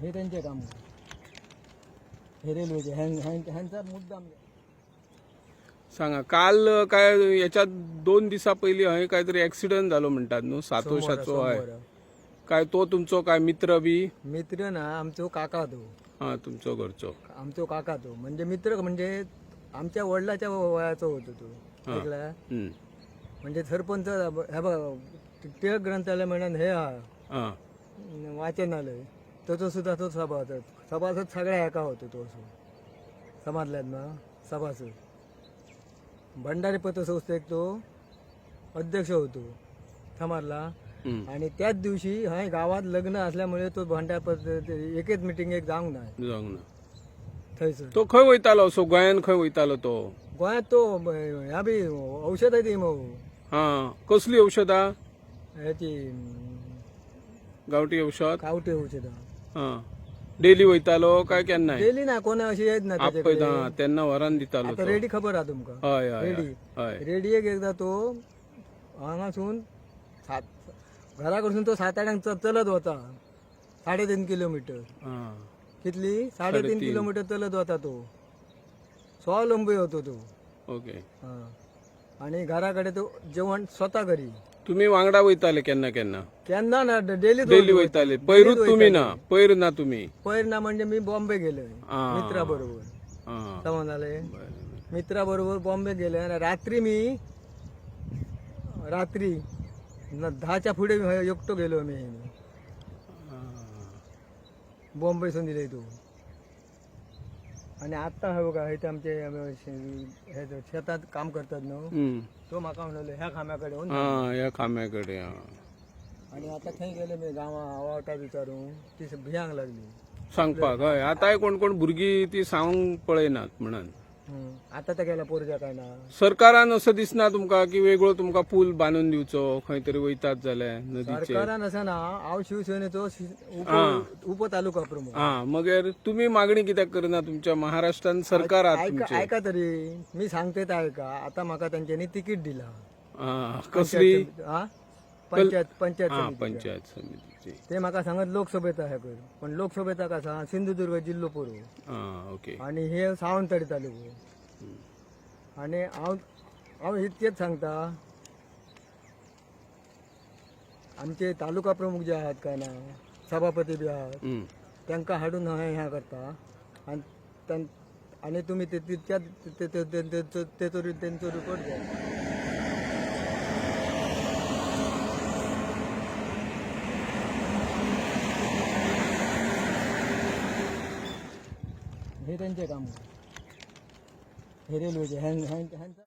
हे त्यांचे काम. हे रेल्वेचे ह्यांचा मुद्दाम. सांगा, काल काय याच्यात 2 दिसा पयलीं हय काय तरी ऍक्सिडंट जालो म्हणटात न्हू सातोशाचो? हय. काय तो तुमचो काय मित्र बी? मित्र ना, आमचो काका तो. हा, तुमचो घरचो. आमचो काका तो, म्हणजे मित्र म्हणजे आमच्या वडिलाच्या वयाचो होतो तो. ऐकला? हम्म. म्हणजे सरपंच, हे बघ, टिळक ग्रंथालय म्हणून हे हा वाचनालय, तो सुद्धा तो सभासद. सभासद सगळ्या एका होतो तो असो, समजल्यात ना? सभासद भंडारी पतसंस्थेक तो अध्यक्ष होतो, समजला? हम्म. आणि त्याच दिवशी हय गावात लग्न असल्यामुळे तो भंडार पत एकेच मिटिंगेक जावंक नाही. जावंक ना. थंयसर. तो खंय वयतालो असो गोंयान? खंय वयतालो तो? गोंयांत तो ह्या बी औषधां दी मग. हा, कसली औषधां? ह्याची. गावठी औषध? गावठी औषधां. हा, डेली वयतालो काय केन्नाय? डेली ना, कोणा अशी येत ना आपयता. त्याच्याकडे. हा, तेन्ना व्हरान दितालो आता तो. रेडी खबर हा तुमका? हय हय. रेडी. हय. रेडियेक एकदा तो हांगासून सात घरा कडसून तो साताऱ्यांक चलत वता, 3.5 किलोमीटर. कितली? 3.5 3.5. किलोमीटर चलत वता तो, स्वावलंबी होतो तो. हा. आणि घराकडे तो जेवण स्वतः करी. तुम्ही वांगडा वयताले केन्ना केन्ना? केन्ना ना, डेली. डेली वयताले. पयरूच तुम्ही ना, पयर ना तुम्ही? पयर ना, म्हणजे मी बॉम्बे गेले मित्राबरोबर. समजले? मित्राबरोबर बॉम्बे गेले आणि रात्री मी रात्री 10च्या पुढे मी एकटो गेलो मी. बॉम्बेसून दिले तू. आणि आता हे बघा, हे आमचे हे शेतात काम करतात ना, तो माका म्हणलो ह्या खांब्याकडे येऊन. हा, ह्या खांब्याकडे, हा. आणि आता थंय गेले मी गांवा आवाटा विचारून, ती भियांक लागली. सांगपाक. हय, आतांय कोण कोण भुरगीं ती सांगूंक पळयनात म्हणून. आता तर गेला पोरग्या काय ना. सरकारान असं दिसना तुमकां की वेगळो तुमकां पूल बांदून दिवचो खंय तरी वयतात जाल्यार नदीचेर? सरकारान असं ना, हांव शिवसेनेचो उपतालुका प्रमुख. हा, मगेर तुम्ही मागणी कित्याक करना? तुमच्या महाराष्ट्रान सरकार आहात ऐका. तुमचे. ऐका तरी, मी सांगते ते ऐका. आता माका त्यांच्यानी तिकीट दिला. हा, कसली? हा, पंचायत पंचायत समितीच्या. पंचायत समितीची. ते माका सांगत लोकसभेचा हे कर, पण लोकसभेचा कसा, सिंधुदुर्ग जिल्हो पुरो. हा ओके आणि हे सावंतवाडी तालुको. आणि हांव हांव इतकेच सांगता, आमचे तालुका प्रमुख जे आहात काय ना, सभापती बी आहात, तांकां हाडून हांवें ह्या करता आणि आणि तुम्ही ते तितक्यात तेचो तेंचो रिपोर्ट घ्या. हे त्यांचे काम. हे रेल्वेचे ह्यांचा.